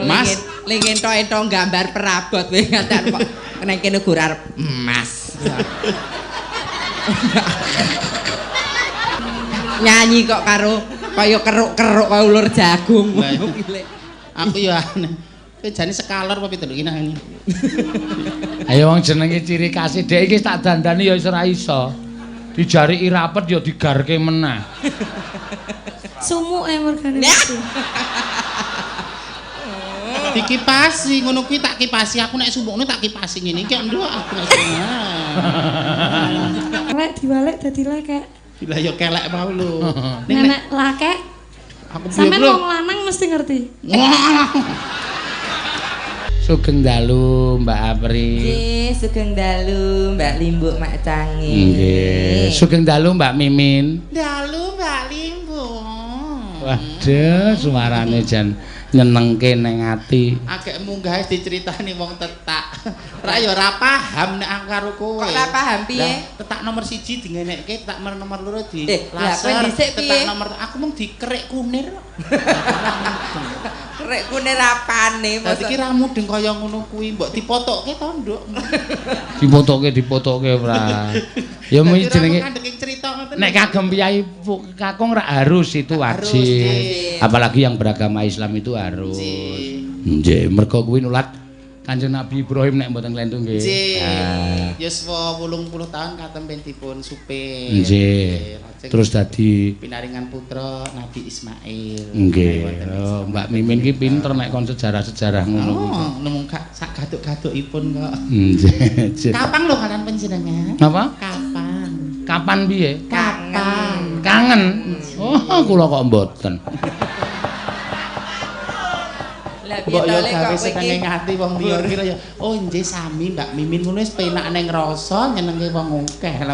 Mas. Ling entok-entok gambar perabot kowe ngantek kok nang kene gur arep emas. Nyanyi kok karo kaya keruk-keruk kaya ulur jagung. Aku ya aneh. Kowe jane sekalor apa pitu iki nang ngene. Ayo wong jenenge ciri khas dhek iki tak dandani ya ora iso. Dijariki rapet ya digarke meneh. Sumuke mergane. Dikipasi ngono kuwi tak kipasi aku nek sumukne tak kipasi ngene iki nduk aku nek. Lek diwalek dadi lekek. Lah ya kelek mau lho. Nek lakek aku sampean wong lanang mesti ngerti. Sugeng dalu Mbak Apri. Nggih, sugeng dalu Mbak Limbuk Mak Cangi. Nggih, sugeng dalu Mbak Mimin. Dalu Mbak Limbuk. Waduh, suarane jan nyenengke neng ati. Agek munggah wis diceritani wong tetak. Ra ya ora paham nek aku karo kowe. Kok ora paham piye? Tetak nomor 1 dingenekke, tetak nomor 2 di laser, tetak nomor aku mung dikerik kunir. Kerik kunir apane? Dadi ki ra mudeng kaya ngono kuwi, mbok dipotokke to, Nduk. Dipotokke ora. Ya mung jenenge nek kagem piyai kakung rak harus itu wajib. Apalagi yang beragama Islam itu harus. Nggih, mergo kuwi nulat Kanjeng Nabi Ibrahim nek mboten klentu nggih. Nggih. Yuswa 80 tahun katempen dipun supir. Nggih. Terus dadi pinaringan putra Nabi Ismail. Nggih. Oh, Mbak Mimin ki pinter nek kon sejarah-sejarah ngono kuwi. Oh, nemu sak gaduk-gadukipun kok. Nggih. Kapan lho kalian panjenengan? Napa? Kapan? Kapan piye? Kapan. Kangen. Oh, kula kok mboten. Mbok yo gawe senenge ati wong liya kira ya oh nggih sami Mbak Mimin ngono wis penak ning rasa nyenengke wong akeh. Lah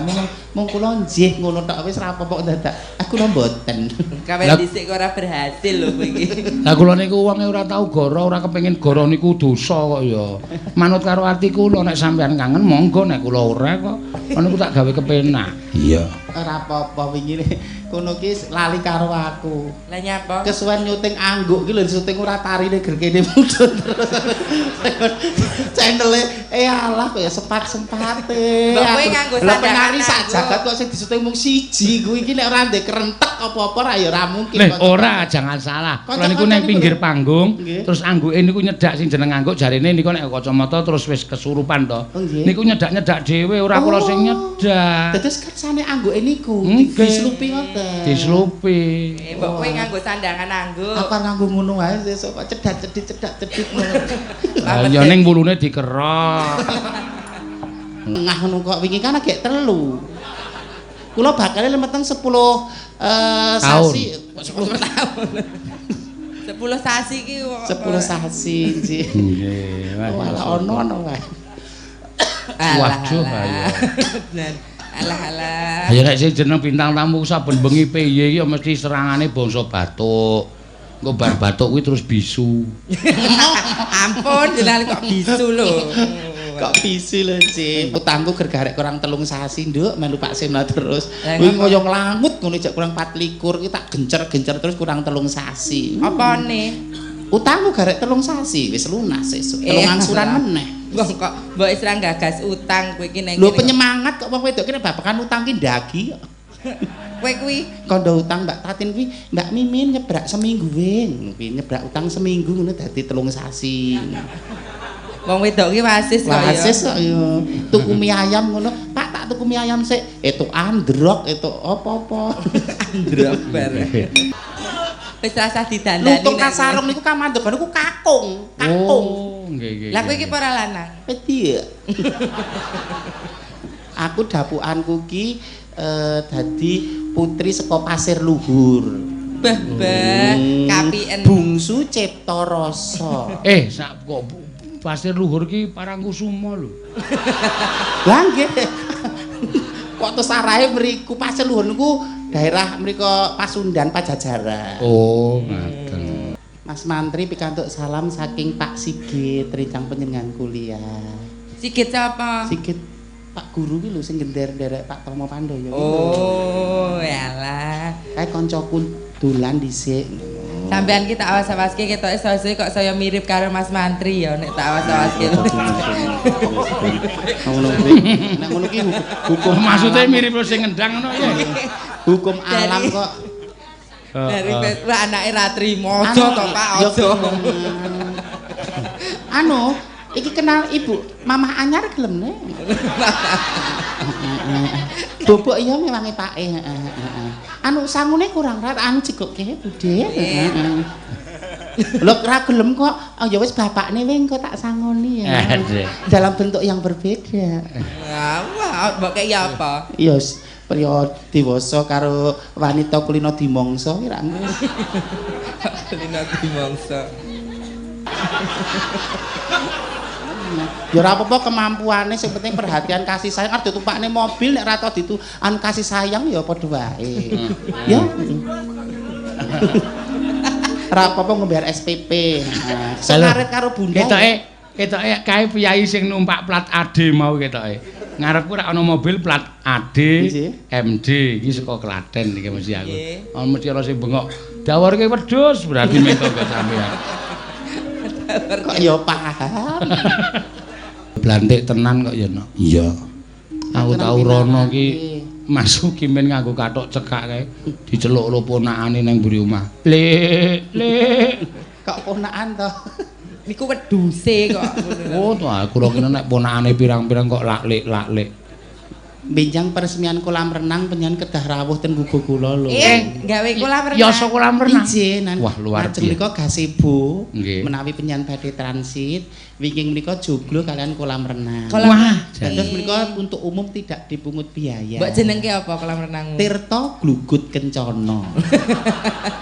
mung kula nggih ngono tok wis ra apa-apa dadak. Aku lho mboten. Kawen dhisik kok ora berhasil lho kowe iki. Lah kula niku wonge ora tau goro, ora kepengin goro niku dosa kok ya. Manut karo ati kula nek sampean kangen monggo nek kula ora kok. Ngono ku tak gawe kepenak. Iya. Ora apa-apa wingi kono ki lali karo aku. Lah nyapa? Kesuwen nyuting angguk ki lho syuting ora tarine gerkene mudhun terus. Channele alah kaya sempat-sempate. Mbok kowe nganggo sandangan. Lah penari sak jagat kok sing disuting mung siji kuwi iki nek ora ndek kerentek apa-apa ra ya ora mungkin. Leh ora, jangan salah. Kula niku ning pinggir panggung terus angguke niku nyedak sing jeneng angguk jarene niku nek kacamata terus wis kesurupan to. Niku nyedak-nyedak dhewe ora kula sing nyedak. Dados kersane angguke niku dislupi ngoten. Dislupi. Mbok kowe nganggo sandangan angguk. Apa nganggo ngono wae sesuk kok cedat-cedit cedak-cedit ngono. Lah ya ning wulune dikerok. Ngah ngono kok wingi kan agek 3. Kula bakale meteng 10 sasi 10 tahun. 10 sasi iki 10 sasi nggih. Nggih. Walah ono-ono wae. Waduh ayo. Alah alah. Ayo nek sing jeneng bintang tamu saben bengi piye iki mesti serangane bangsa batuk. Engko bar batuk kuwi terus bisu. Ampun jenengan kok bisu lho. Kok bisu lho, Cik. Utangku gergarek kurang 3 sasi, Nduk, melu Pak Seno terus. Kuwi kaya nglangut ngono jek kurang 24 iki tak gencer-gencer terus kurang 3 sasi. Apane? Utangku garek 3 sasi wis lunas sesuk. 3 angsuran meneh. Wong kok mbok wis ra gagas utang kowe iki nang Lho penyemangat kok wong wedok ki nek babakan utang ki ndagi kok. Kowe kuwi kandha utang Mbak Tatin kuwi Mbak Mimin nyebrak seminggu wing. Kuwi nyebrak utang seminggu ngono dadi 3 sasi. Wong wedok ki wasis kok ya. Wasis kok ya. Tuku mie ayam ngono. Pak tak tuku mie ayam sik. Etuk androk, etuk apa-apa. Androk bareng. Wis rasah didandani. Lutung kasarung niku kamandegan niku kakung, kakung. Oh, nggih nggih. Lah kowe iki ora lanang? Piye? Aku dapukanku ki dadi putri saka Pasir Luhur. Bah bah, kapien. Bungsu Cipta Rasa. Sak kok Pasir Luhur ki Parangkusuma lho. Lah nggih. Kok terus arahe mriku Pasir Luhur niku daerah mriku Pasundan Pajajaran. Oh, ngaten. Mas Mantri pikantuk salam saking Pak Sigit rencang panjenengan kuliah. Sigit sapa? Sigit Pak Guru ki lho sing gender-nderek Pak Tomo Pandoyo. Oh, yalah. Kae kancaku dolan dhisik. Sampean ki tak awas-awaske ketoke sose kok saya mirip karo Mas Mantri ya nek tak awas-awaske. Ngono kuwi. Nek ngono ki hukum Maksudnya mirip sing ngendang ngono ya. Hukum alam kok. Dari wah anake ra trimo. Aja to Pak, aja. Anu, iki kenal ibu Mamah anyar gelem ne. Bobok iya mewangi pake, heeh heeh. Anu sangune kurang rat anu jegokke Bude. Heeh. Lho ora gelem kok. Oh ya wis bapakne wing engko tak sangoni ya. Dalam bentuk yang berbeda. Wah, mbok kei apa? Ya priya dewasa karo wanita kulino dimangsa ki ra ngono. Kulino dimangsa. Ya ora apa-apa kemampuane sing penting perhatian kasih sayang arep ditumpakne mobil nek ora tau ditu anu kasih sayang ya padha wae. Ya. Ora apa-apa ngombe SPP. Sing ngarit karo bunda. Ketoke kae piyai sing numpak plat AD mau ketoke. Ngarepku ora ana mobil plat AD MD iki saka Klaten iki mesti aku. Ana mesti ana sing bengok. Daworke wedhus berarti minta kok sampean. Kok ya paham. Blantik tenan kok ya, Nok. Iya. Aku tau rono ki Mas Sukimin nganggo kathok cekak kae diceluk lho ponakane nang mburi omah. Lek, lek. Kok ponakan to? Niku wedhuse kok. Oh, to aku ora kira nek ponakane pirang-pirang kok lak-lik-lak-lik. Benjang peresmian kolam renang penjenengan kedah rawuh ten gugu kula lho. Gawe kolam renang. Ya kolam renang. Nggih, wah luar biasa. Lajeng menika gazebo menawi penjenengan badhe transit, wingking menika joglo kalian kolam renang. Wah, dados menika untuk umum tidak dipungut biaya. Mbok jenengke apa kolam renangmu? Tirta Glugut Kencana.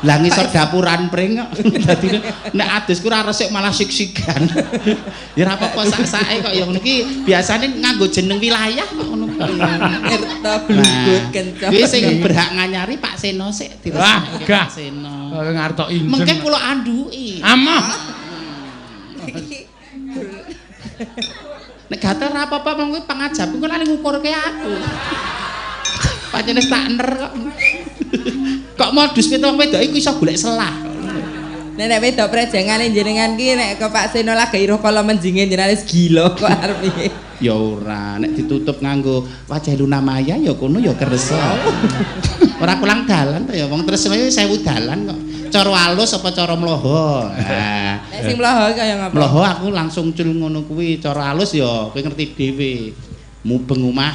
Lah ngisor dapuran pring kok. Dadi nek adusku ora resik malah sik-sikan. Ya ora apa-apa sak-sake kok ya ngono iki biasane nganggo jeneng wilayah kok ngono kuwi. Tirta Glugut Kencana. Kuwi sing berhak nganyari Pak Seno sik diresiki Pak Seno. Ngartok injen. Mengke kula anduki. Amoh. Nek gatel ora apa-apa mong kuwi pangajapku kok lali ngukurke aku. Pancen wis tak ner kok. Kok modus pitu wong wedok iku iso golek selah. Nek nek wedok prejengane jenengan ki nek ke Pak Seno lagi iruh kala menjinge jenengan wis gila kok arep piye. Ya ora, nek ditutup nganggo wajah Luna Maya ya kono ya kersa. Ora kurang dalan to ya wong tresno 1000 dalan kok. Cara alus apa cara mloho? Nah, nek sing mloho kaya ngapa? Mloho aku langsung cul ngono kuwi, cara alus ya kowe ngerti dhewe. Mubeng omah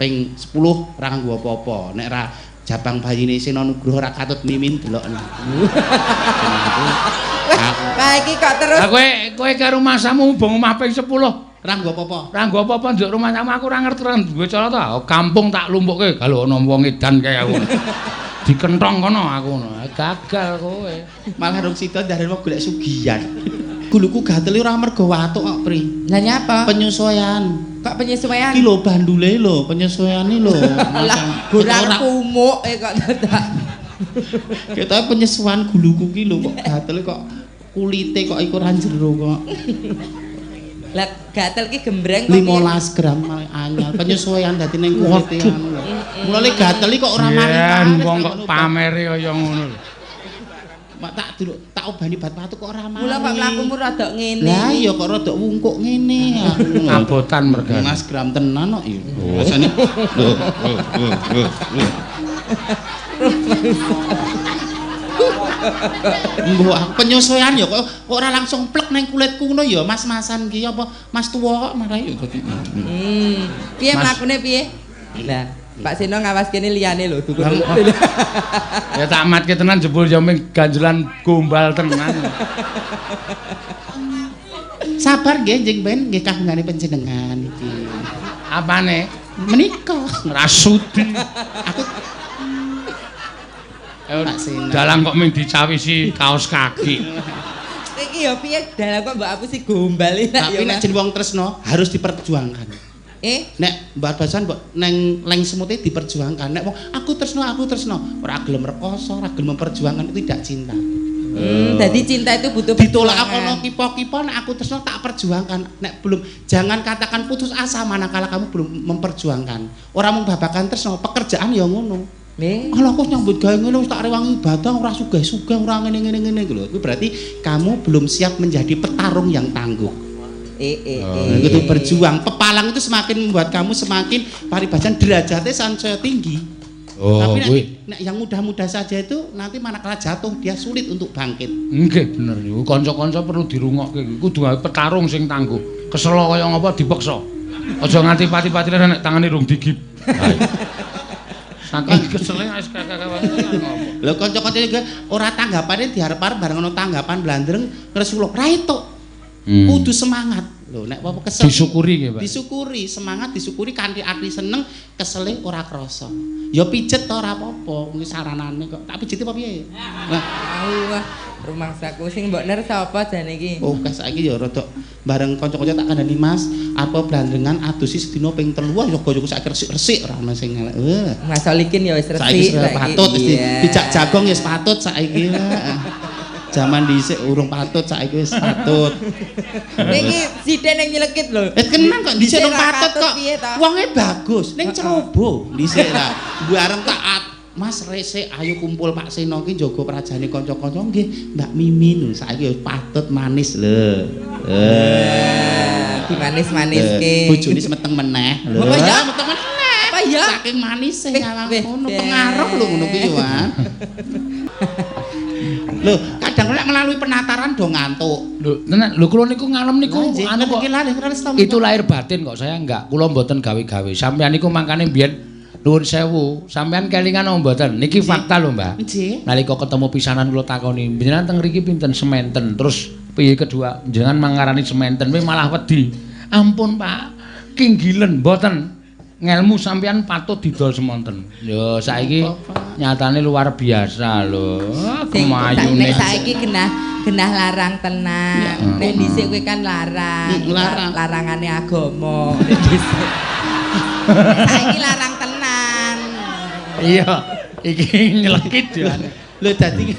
ping 10 ora nganggo apa-apa. Nek ora jabang bayine Seno Nugroho ora katut mimin delokno. Lah iki kok terus kowe karo masamu mubeng omah ping 10 ora nggo apa-apa. Ora nggo apa-apa njuk rumahmu aku ora ngerti ora duwe cara ta. Kampung tak lumpukke kalau ana wong edan kae aku. Dikentong kono aku ngono. Gagal kowe. Malah rung sida ndaren wong golek sugihan. Guluku gatel ora mergo watuk kok, Pri. Lah nyapa? Penyesuaian. Kok penyesuaian? Ki lho bandule lho, penyesuaiane lho. Lah ora kumuk kok dadak. Ketoke penyesuaian guluku ki lho kok gatel kok kulite kok iku ora jero kok. Lah gatel ki gembreng kok 15 gram anyar penyesuaian dadi ning kulite anu lho. Mulane gatel iki kok ora mari. Wong kok pamere kaya ngono lho. Mak tak delok tak obani bat watu kok ora mari. Mula kok mlakumu rada ngene. Lah iya kok rada wungkuk ngene aku. Abotan mergane. 15 gram tenan kok iya. Rasane lho. Mbok aku penyesuaian ya kok ora langsung plek nang kulitku ngono ya mas-masan ki apa mas tuwa kok marai ya dadi. Piye mlakune piye? Lah, Pak Seno ngawas kene liyane lho dukun. Ya tak matke tenan jebul ya ming ganjelan gombal tenan. Sabar nggih njing ben nggih kagungane panjenengan iki. Apane? Menika Ora sudi. Aku Pak Seno. Dalang kok ming dicawisi kaos kaki. Iki ya piye dalang kok mbok apusi gombal iki. Tapi nek jeneng wong tresno harus diperjuangkan. Nek Mbak Basan mbok neng leng semute diperjuangkan. Nek wong aku tresno ora gelem rekoso, ora gelem memperjuangkan itu tidak cinta. Jadi cinta itu butuh ditolak kono kipo-kipo nek aku tresno tak perjuangkan. Nek belum jangan katakan putus asa manakala kamu belum memperjuangkan. Ora mung babakan tresno, pekerjaan ya ngono. Nggih. Alah aku nyambut gawe ngene wis tak rewangi ibadah ora sugih-sugih ora ngene-ngene ngene iku lho. Kuwi berarti kamu belum siap menjadi petarung yang tangguh. Eh. Itu berjuang. Pepalang itu semakin membuat kamu semakin paribasan derajatnya sansaya tinggi. Oh, tapi kuwi. Nek yang muda-muda saja itu nanti manakala jatuh dia sulit untuk bangkit. Nggih bener niku. Kanca-kanca perlu dirungokke iki. Kudu gawe petarung sing tangguh. Kesel kaya ngapa dipeksa. Aja nganti pati-pati nek tangane rung digip. Saking kesele wis kakak ngopo. Lho kanca-kanca juga ora tanggapane diarep-arep bareng ana tanggapan blandreng ngresula. Ra entuk. Kudu semangat. Lho nek apa kesel Disyukuri nggih, Pak. Disyukuri, semangat disyukuri kanthi ati seneng, kesele ora krasa. Ya pijet to ora apa-apa, kuwi saranane kok. Tak pijeti apa piye? Lah, Wah, rumangsaku sing mbok ner sapa jane iki? oh, kas saiki ya rada bareng kanca-kanca tak kandhani Mas, apa blandrengan adusi sedina ping 3 ya yoga saiki resik-resik ora ono sing elek. Wah. Mas Solikin ya wis Saiki resik wis patut wis Iya. dijak jagong ya wis patut saiki. Zaman dhisik urung patut saiki wis patut. Niki sithik ning nyelekit lho. Eh kenang kok dhisik Dhisik urung ra patut patut kok. piye to? Wonge bagus, ning ceroboh dhisik lah. Bareng tak Mas resik ayo kumpul Pak Seno ki njaga prajane kanca-kanca nggih Mbak Mimin saiki wis patut manis lho. Eh. Dimanis-maniske. Bojone semeteng meneh lho. Apa ya? Meteng meneh. Apa ya? Saking manise Weh, nyawang weh, ngono weh. pengaruh lho ngono kuwi yo. Wan. Lho, kadang lek melalui penataran do ngantuk. Lho, tenan lho kula niku ngalem niku anu kok. Itu lahir batin kok saya enggak. Kula mboten gawe-gawe. Sampeyan niku mangkane mbiyen nuwun sewu, sampeyan kelingan apa mboten? Niki fakta lho, Mbah. Nggih. Nalika ketemu pisanan kula takoni, jenengan teng mriki pinten sementen? Terus piye kedua jenengan mangarani sementen kowe malah wedi. Ampun, Pak. Kinggilen mboten. Ngelmu sampeyan patut didol semonten. Yo saiki nyatane luar biasa lho. Sing Kemayune. nek saiki genah larang tenan. Nek dhisik kowe kan larang. Larang. Larangane agama nek dhisik. Saiki larang tenan. Iya, iki nyelekit ya. Lho dadi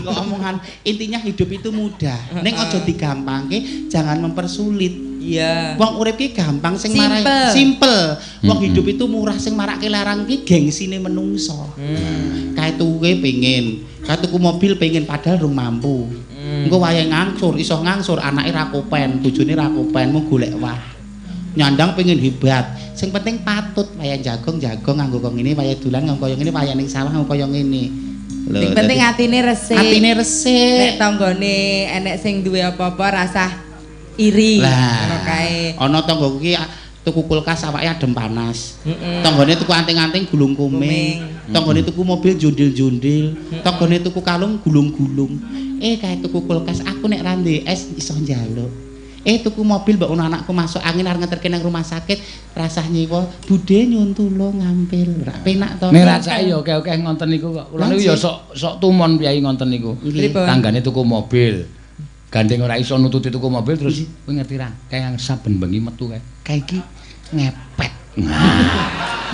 kok omongan intinya hidup itu mudah. Ning aja digampangke, jangan mempersulit. Iya. Wong urip ki gampang sing marai Simple. simple. Wong hidup itu murah sing marake larang ki gengsine menungso. Kae tuwe pengen, kae tuku mobil pengen padahal rung mampu. Engko wayahe ngangsur, iso ngangsur anake ra kopen, bojone ra kopen, mung golek wah. Nyandang pengen hebat. Sing penting patut wayahe jagong-jagong nganggo kaya ngene, wayahe dolan nganggo kaya ngene, wayahe ning sawah nganggo kaya ngene. Lho, Sing penting atine resik. atine resik. Nek tanggane enek sing duwe apa-apa rasah iri. Lah, Ngono kae. Ana tanggaku ki tuku kulkas awake adem panas. Tanggane tuku anting-anting gulung kuming. Tanggane tuku mobil jundil-jundil. Tanggane tuku kalung gulung-gulung. Kae tuku kulkas aku nek ra ndek es iso njaluk. Tuku mobil mbok ono anakku masuk angin arep ngeterke nang rumah sakit rasah nyewa budhe nyun tulung ngampil. Ra penak to. Nek rasake ya akeh-akeh ngonten niku kok. Kula niku ya sok tumon piyai ngonten niku. Nggih. Tanggane tuku mobil. Gandeng ora iso nututi tuku mobil terus kowe ngerti ra? Kae saben bengi metu kae. Kae iki ngepet.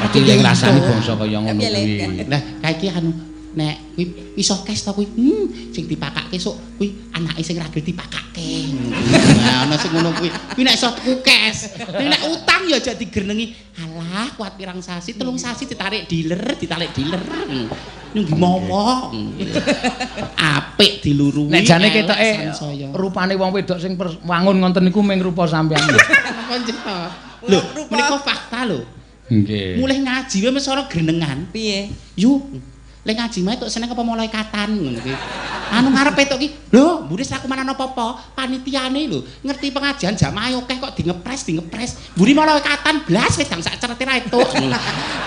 Mesti lek rasane bangsa kaya ngono kuwi. Lah kae iki anu nek kuwi iso cash to kuwi. Sing dipakake sok kuwi anake sing ragil dipakake. Nah, ana sing ngono kuwi. Kuwi nek iso tuku cash. Ning nek utang ya aja digrenengi. Alah, kuat pirang sasi, 3 sasi ditarik dealer, ditarik dealer. Nyunggi mawa. Apik diluruwi. Nek jane ketoke sansaya. rupane wong wedok sing wangun ngonten niku mung rupa sampean lho. Lho, menika fakta lho. Nggih. Mulih ngaji wae mesti ana grenengan. Piye? Yu, lek ngaji mae tok seneng apa malaikatan ngono kuwi. Anu ngarepe tok ki, lho, mburi aku manan apa-apa, panitiane lho, ngerti pengajian jamaah akeh kok dingepres, dingepres. Mburi malaikatan blas wedang sak cerete ra entuk.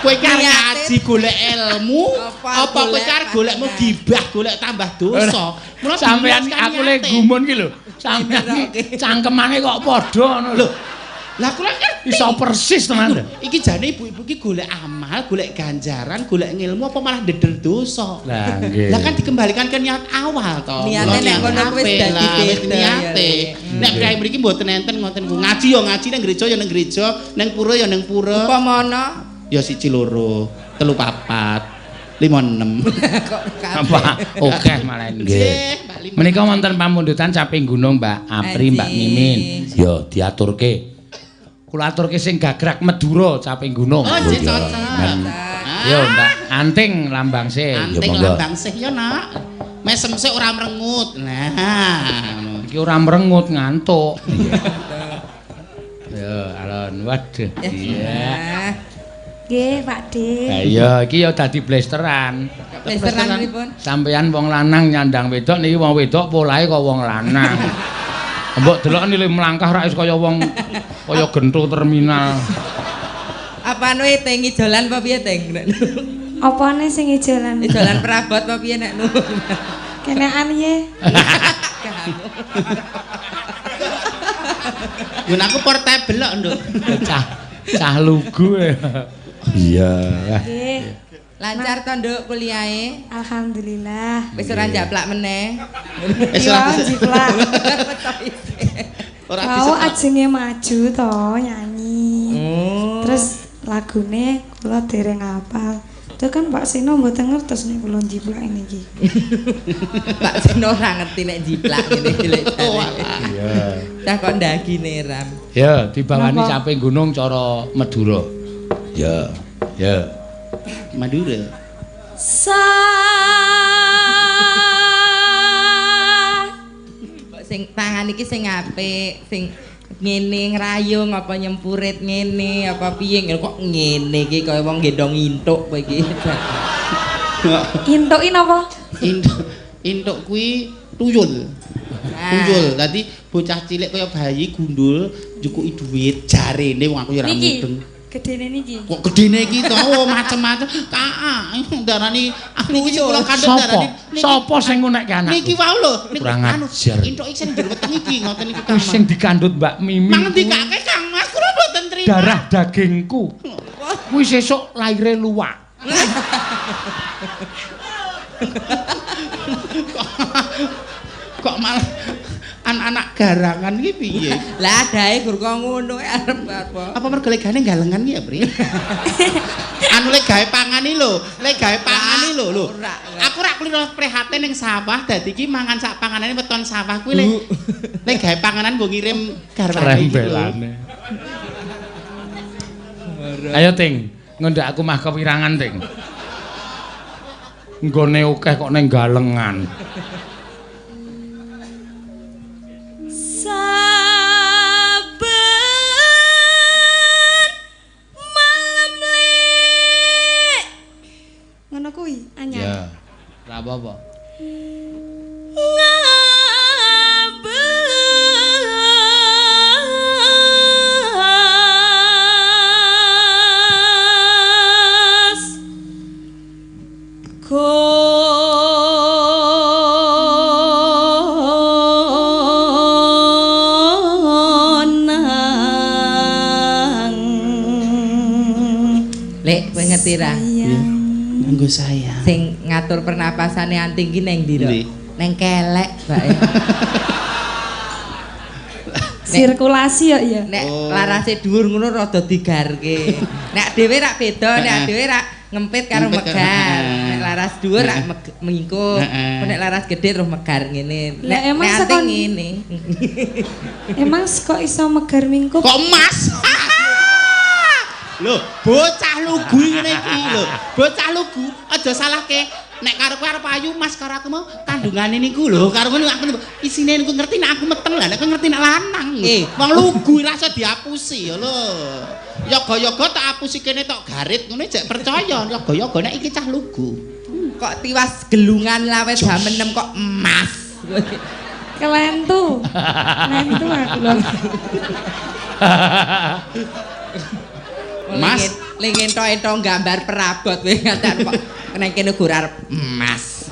Kowe iki arep ngaji golek ilmu, apa kowe iki arep golekmu gibah, golek tambah dosa. Mula sampean aku le gumun ki lho. Sampean cangkemane kok padha ngono lho. Lah kula ngerti. Iso persis tenan lho. Iki jane ibu-ibu iki golek amal, golek ganjaran, golek ngilmu apa malah ndeder dosa. Lah nggih. Lah kan dikembalikan ke niat awal to. Niate nek kono kuwi wis dadi wis niate. Nek priyayi mriki mboten enten ngoten ku. Ngaji ya ngaji nang gereja ya nang gereja, nang pura ya nang pura. Upamana ya 1 2 3 4 5 6. Kok apa? Oke malah nggih. Menika wonten pamundutan caping gunung Mbak Apri, Mbak Mimin. Ya diaturke. Kula aturke sing gagrak Madura caping gunung. Oh, nggih cocok. Yo, Mbak, anting lambang sih. Anting lambang sih ya, Nak. Mesem sih ora mrengut. Nah, ngono. Iki ora mrengut ngantuk. Yo, alon. Waduh. Iya. Nggih, Pak De. Lah iya, iki ya dadi blesteran. Blesteran pripun? Sampeyan wong lanang nyandang wedok niki wong wedok polahe kok wong lanang. Mbok delok niki mlangkah rak wis kaya wong kaya gentho terminal. Apane we teng ijolan apa piye teng? Apane sing ijolan? Ijolan perabot apa piye nek nu? Kenean ye. Nggon aku portable kok, Nduk. Cah cah lugu. Iya. Nggih. Lancar to, Nduk, kuliahe? Alhamdulillah. Wis ora njaplak meneh. Wis ora jiplak. Ora Wau ajenge maju to nyanyi. Oh. Terus lagune kula dereng hafal. Itu kan Pak Seno mboten ngertos nek kula jiplak niki. Pak Seno ora ngerti nek jiplak ngene iki lek. Iya. Cah kok ndagine ram. Ya, dibawani Napa? caping gunung cara Madura. Ya. Ya. Madura. Sa Kok sing tangan iki sing apik, sing ngene ngrayung apa nyempurit ngene apa piye ngene kok ngene iki kaya wong gendong intuk kowe iki. Intuki napa? Intuk intuk kuwi tuyul. Tuyul. Dadi bocah cilik kaya bayi gundul njukuki dhuwit jarene wong aku ya ora Niki. mudeng. Gedene niki. Kok gedene iki to oh, macem-macem. Kaa darani anu iki kula kandhut Sopo? darani. Sopo sing ngunekke anakku? Niki wau lho, niku Kurang anu ajar. intuk iki sing jero weteng iki ngoten niku Kang. Kuwi sing dikandhut Mbak Mimi. Mangndikake Kang Mas kula mboten trima. Darah dagingku. Kuwi sesuk laire luwak. Kok malah anak-anak garangan iki piye? Lah adahe gur kok ngono arep apa? Apa mergo legane galengan ki ya, Pri? Anu lek gawe pangan iki lho, lek gawe pangan iki lho lho. Ora. Aku rak kulino prihatin ning sawah dadi iki mangan sak panganane weton sawah kuwi lek lek gawe panganan nggo ngirim garwane iki lho. Rembelane. Ayo Ting, ngendak aku mah kewirangan Ting. Nggone akeh kok ning galengan. Saben malam lek ngono kuwi anyar. Ya. Ora apa-apa. Ngabes konang. Lek kowe ngerti ra? Nganggo sayang. Sing ngatur pernapasane anting ki neng ndi, Dok? Ndi? Neng kelek, bae. Sirkulasi ya iya. Nek Oh. larase dhuwur ngono rada digarke. Nek dhewe rak beda, nek dhewe rak ngempit karo Ngempit karo- megar. Heeh. Nek laras dhuwur rak mengingkup. Heeh. Nek laras gede terus megar ngene. Lah, Nek emang nek anting sekon- ngene. Emang kok iso megar mingkup? Kok emas? Lho, bocah lugu ngene iki lho. Bocah lugu aja salahke. Nek karo kowe arep ayu Mas karo aku mau kandungane niku lho. Karo kowe aku isine niku ngerti nek aku meteng lah, nek kowe ngerti nek lanang. Wong lugu ora iso diapusi ya lho. Yoga-yoga tak apusi kene tok garit ngono jek percaya. Yoga-yoga nek iki cah lugu. Kok tiwas gelungan lawe jam 6 kok emas. Kelentu. Lentu aku lho. Mas. Ling ento-ento gambar perabot kowe ngantek kok nang kene gur arep emas.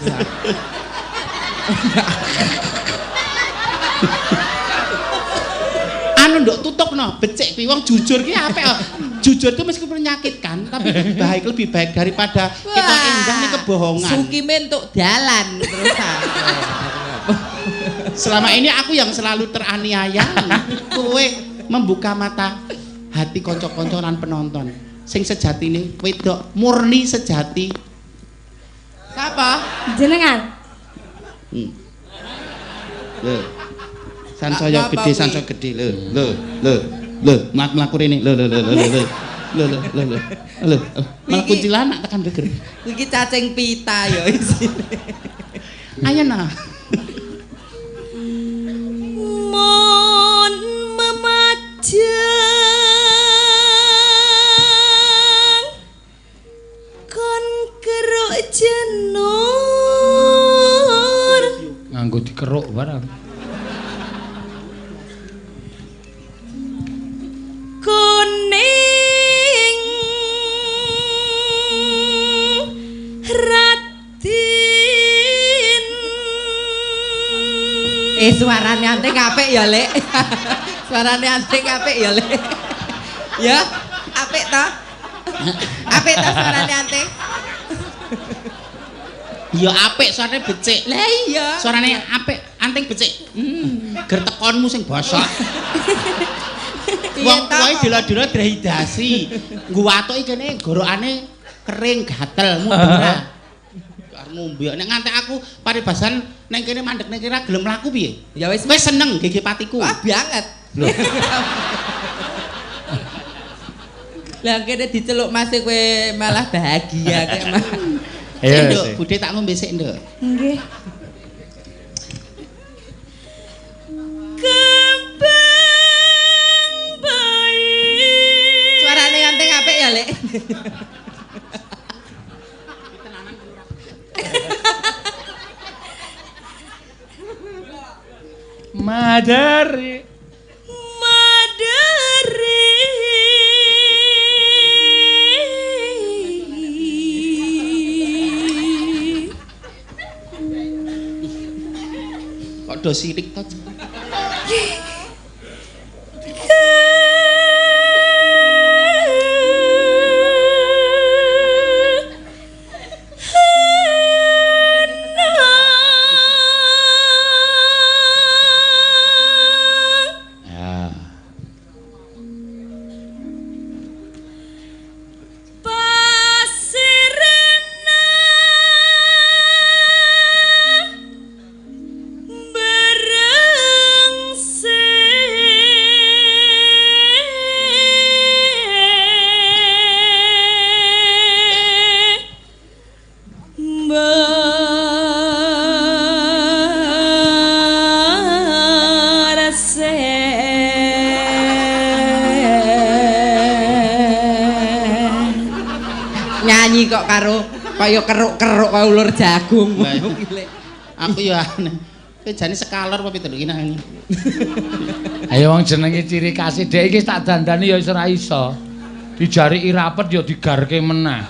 Anu nduk tutupno, becik kuwi wong jujur ki apik. Oh. Jujur itu meskipun menyakitkan tapi baik, lebih baik daripada kita endah nih kebohongan. Sukime entuk dalan terus. Selama ini aku yang selalu teraniaya. Kowe membuka mata hati kanca-kanca lan penonton. Sing sejatine wedok murni sejati. Sapa? Jenengan. Lho. Sansaya Apa gede, kuwi? sansaya gede lho. Lho, lho, lho, mlaku-mlaku rene. Lho, lho, lho, lho, lho. Lho lho lho lho. Lho, malah kuntilanak tekan geger. Iki cacing pita ya isine. Ayo nah. Mon memajang kon keruk jenur nganggo dikeruk barang. Kuning Ratin. Suarane anting apik ya, Lek. Suarane anting apik ya, Lek. Ya, apik ta? Apik ta suarane anting? Ya apik suarane becik. Lah iya. Suarane apik, anting becik. Ger tekonmu sing bosok. Wong tuwa dela-dela dehidasi. Nggo watuke kene gorokane kering gatel mudeng ora. Arep ngombe nek ngantek aku paribasan ning kene mandek ning kene gelem mlaku piye? Ya wis wis seneng gege patiku. Wah banget. Lho. Lah kene diceluk Mas kowe malah bahagia kek Mas. Ayo Nduk, budhe tak ngombe sik, Nduk. Nggih. Kembang bayi. Suarane anting apik ya, Lek. Madari. Madari. Kok do sirik to? Nyanyi kok karo kaya keruk-keruk kaya ulur jagung. Aku ya aneh. Kowe jane sekalor apa pitu iki nang. Ayo wong jenenge ciri khas dhek iki tak dandani ya iso ora iso. Dijariki rapet ya digarke meneh.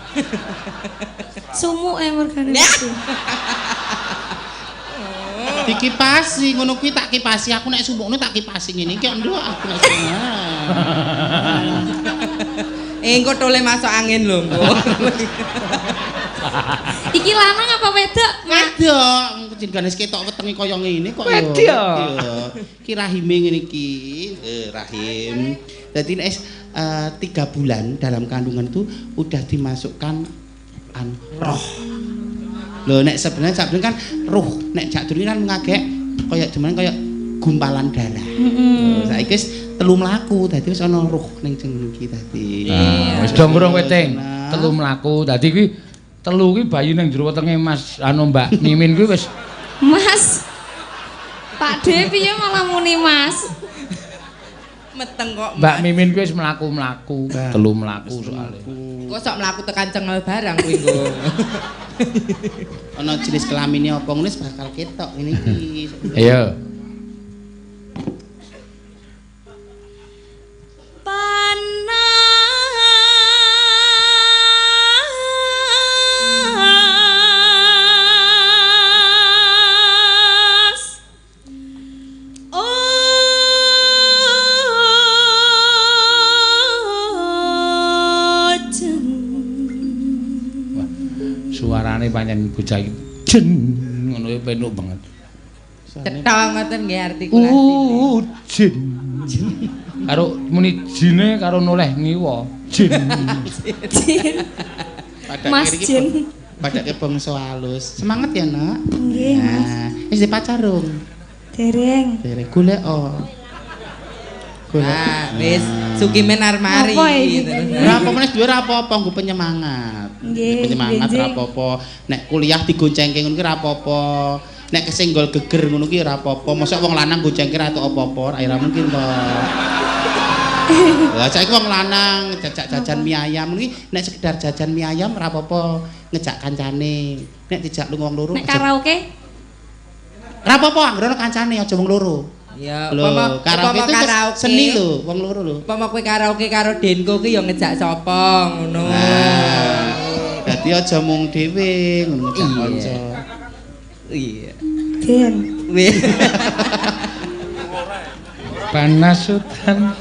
Sumuke mergane. Dikipasi ngono kuwi tak kipasi aku nek sumukne tak kipasi ngene iki nduk aku nek. Engko tole masuk angin lho engko. Iki lanang apa wedok? Wedok. Jenengane ketok wetenge kaya ngene kok ya. Wedok. Iki rahime ngene iki, rahim. Dadi nek 3 bulan dalam kandungan itu udah dimasukkan roh. Lho nek sebenarnya sakdurunge kan ruh, nek sakdurunge kan ngagek kaya jenenge kaya gumpalan darah. Heeh. Saiki wis telu mlaku, dadi wis ana ruh ning jeneng iki dadi. Wis do ngurung kowe, Ting. Telu mlaku. Dadi kuwi telu kuwi bayi ning jero wetenge Mas anu Mbak Mimin kuwi wis Mas. Pak De piye malah muni Mas? Meteng kok. Mbak Mimin kuwi wis mlaku-mlaku, telu mlaku soalé. Kok sok mlaku tekan cengel barang kuwi nggo. Ana jenis kelamine apa ngono wis bakal ketok ngene iki. Ayo. Panas. Ojen. Wah, suarane pancen bocah iki jen ngono kuwi penak banget. Cetha ngoten nggih artikulasine. Jin. Karo muni jine karo noleh ngiwa. Jin. Jin. Mas Jin. Padake bangsa halus. Semangat ya, Nak. Nggih, Mas. Wis di pacar rung? Dereng. Dereng golek oh. Ah, wis Sukimen arep mari. Ora apa meneh duwe ora apa-apa nggo penyemangat. Penyemangat ora apa-apa. Nek kuliah digoncengke ngono ki ora apa-apa. Nek kesenggol geger ngono ki ora apa-apa. Mosok wong lanang goncengke ora entuk apa-apa, ora mungkin to. Lah saiki wong lanang jajak jajan mie ayam ngono ki nek sekedar jajan mie ayam ora apa-apa, ngejak kancane. Nek dijak lunga wong loro. Nek karaoke? Ora apa-apa anggere ana kancane aja wong loro. Ya, umpama karaoke itu seni lho, wong loro lho. Umpama kowe karaoke karo Denko ki ya ngejak sapa ngono. Dadi aja mung dhewe ngono ngejak kanca. Iya. Ben. Panas udan.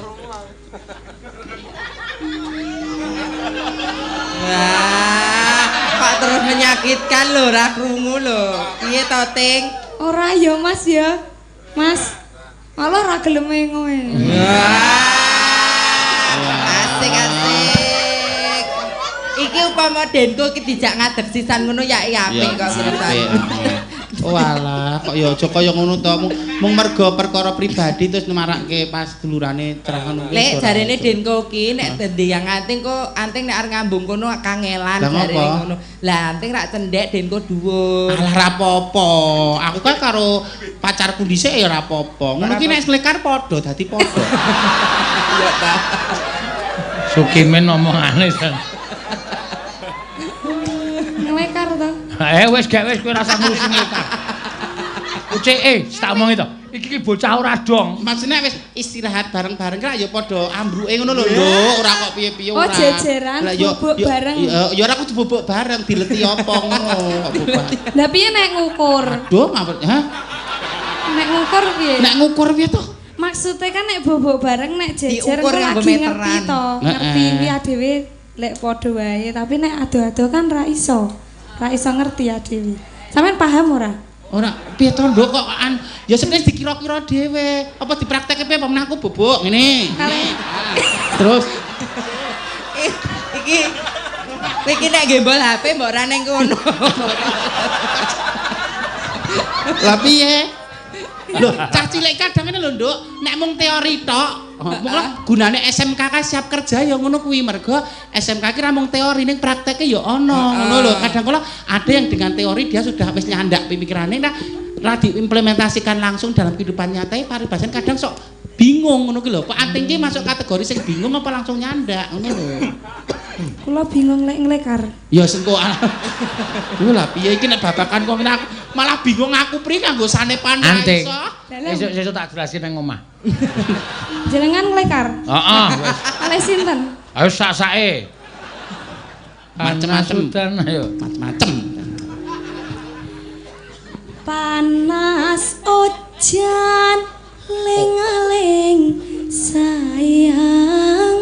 Wah, kok terus menyakitkan lho, ora krungu lho. Piye to, Ting? Ora ya, Mas ya. Mas. Malah ora gelem ngoe. Asik asik. Iki upama Denko iki dijak ngadeg sisan ngono ya apik kok terusan. Oh alah, kok ya aja kaya ngono to. Mung mergo perkara pribadi terus nemarake pas dulurane cerah ngono kuwi. Lek jarene Denko ki nek ndeyang anting kok anting nek arep ngambung kono kangelan jarene ngono. Lah anting rak cendhek Denko dhuwur. Alah ra apa-apa. Aku kan karo pacarku dhisik ya ora apa-apa. Ngono ki nek slekar padha dadi padha. Iya ta. Sukimen omongane. Nglekar to. Wis gak wis kowe rasa ngurusi nglekar. Uceke tak omongi to. Iki ki bocah ora dong. Maksudnya wis istirahat bareng-bareng kira ya padha ambruke ngono lho, Nduk. Ora kok piye-piye ora. Oh, jejeran bubuk bareng. Ya ora kudu bubuk bareng, dileti apa ngono kok bubuk. Lah piye nek ngukur? Aduh, ngapet. Hah? Nek ngukur piye? Nek ngukur piye to? Maksudnya kan nek bubuk bareng nek jejer kok lagi ngerti to. Ngerti piye dhewe lek padha wae, tapi nek ado-ado kan ra iso. Ra iso ngerti ya dhewe. Sampeyan paham ora? Ora, piye to Nduk kok an ya sebenarnya dikira-kira dhewe. Apa dipraktekke piye apa meneh aku bubuk ngene. Terus iki iki nek gembol HP mbok ora ning kono. Lah piye? Lho, cah cilik kadang ngene lho Nduk, nek mung teori tok. Mula gunane SMK ka siap kerja ya ngono kuwi mergo SMK ki ra mung teori ning prakteke ya ana ngono lho. Kadang kala ada yang dengan teori dia sudah wis nyandak pemikirane nah ra diimplementasikan langsung dalam kehidupan nyata paribasan kadang sok bingung ngono ki lho. Kok anting ki masuk kategori sing bingung apa langsung nyandak ngono lho. Kula bingung lek nglekar. Ya sengko. Lho lah piye iki nek babakan kok malah bingung aku pri kanggo sanepan ra iso. Esuk-esuk tak jelasin nang omah. Jenengan nglekar? Heeh, wis. Kalih sinten? Ayo sak-sake. Macem-macem. Ayo. Macem-macem. Panas ojan ling-ling sayang.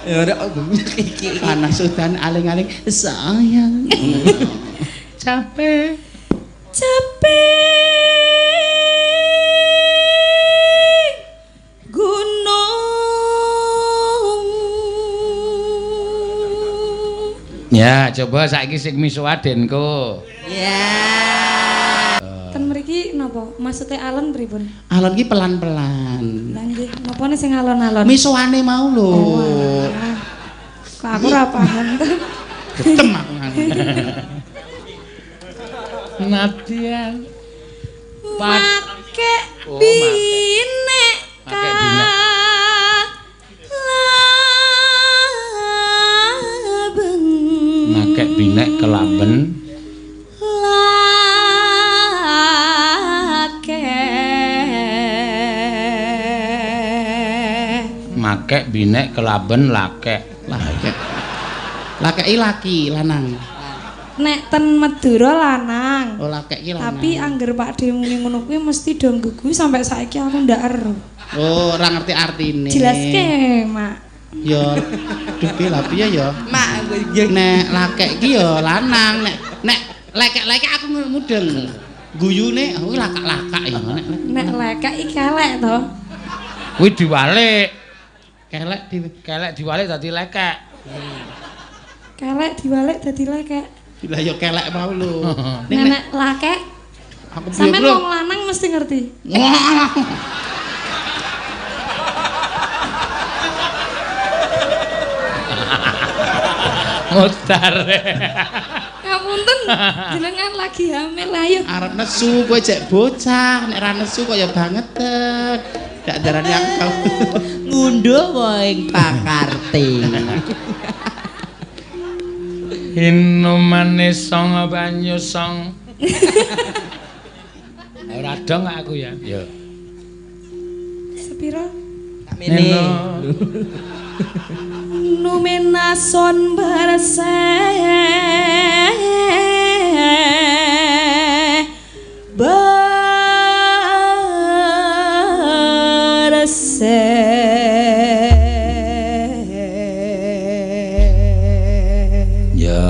Ya ora iki. Panas udan aling-aling sayang. Capek. Capek gunung. Ya, coba saiki sing misuwah Denko. Ya. Ten mriki napa? Maksude alon pripun? Alon ki pelan-pelan. Lah nggih, napane sing alon-alon? Misuwane mau lho. Oh, kok aku ora paham to. Getem aku ngono. Nadian make binek kalaben. Make binek kelaben. Lake. Make binek kelaben lakek. Lakek. Lakeki laki lanang. Nek ten Madura lanang. Oh lakek iki lanang. Tapi angger Pak De muni ngono kuwi mesti do nggugu sampai saiki aku ndak ero. Oh, ora ngerti artine. Jelaske, Mak. Ya duh piye lah piye ya. Mak nek lakek iki ya lanang, nek nek lekek-lekek aku mudeng. Guyune aku lakak-lakak ya nek. Nek lekek iki kelek to. Kuwi diwalik. Kelek dhewe. Kelek diwalik dadi lekek. Kelek diwalik dadi lekek. Lah ya kelek mau lho. Nek lakek Aku piye Sampeyan wong lanang mesti ngerti. Wah. Mutar. Ngapunten, jenengan lagi hamil ayo. Arep nesu kowe cek bocah, nek ra nesu kok ya bangeten. Dak darani aku. Ngunduh wae pakarti. Inumane song banyu song. Ora dong aku ya. Ya. Sepiro? Mene. Numenason barse barse. Ya.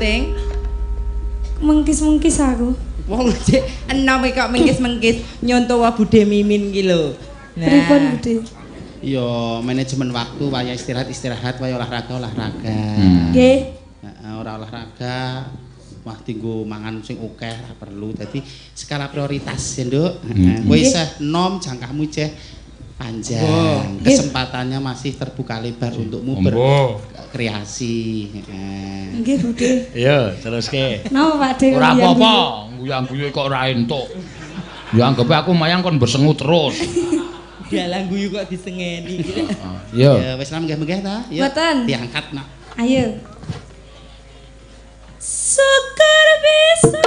Ting? Mengkis-mengkis aku. Wong cek enom kok mengkis-mengkis nyontoh Bude Mimin ki lho. Nah. Pripun, Bude? Yo manajemen waktu, waya istirahat istirahat, waya olahraga olahraga. Nggih. Heeh, ora olahraga wah tinggo mangan sing akeh ora perlu. Dadi skala prioritas ya, Nduk. Heeh. Kowe isih nom, jangkahmu isih panjang. Kesempatannya masih terbuka lebar untukmu berkreasi. Heeh. Nggih, Bude. Iya, teruske. Napa Pak De? Ora apa-apa, guyang-guyu kok ora entuk. Ya anggape aku mayang kon bersengut terus. Dalang guyu kok disengeni. Yo. Ya wis lah menggeh-menggeh ta? Ya. Mboten. Diangkat nak. Ayo. Syukur bisa.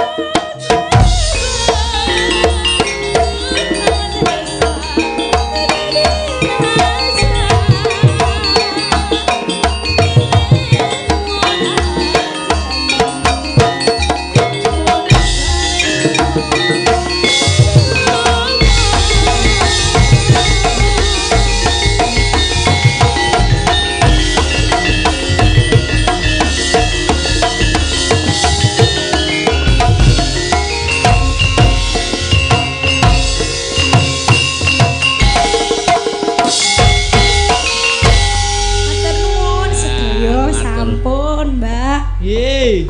Matur nuwun sedaya sampun, Mbak. Yeay.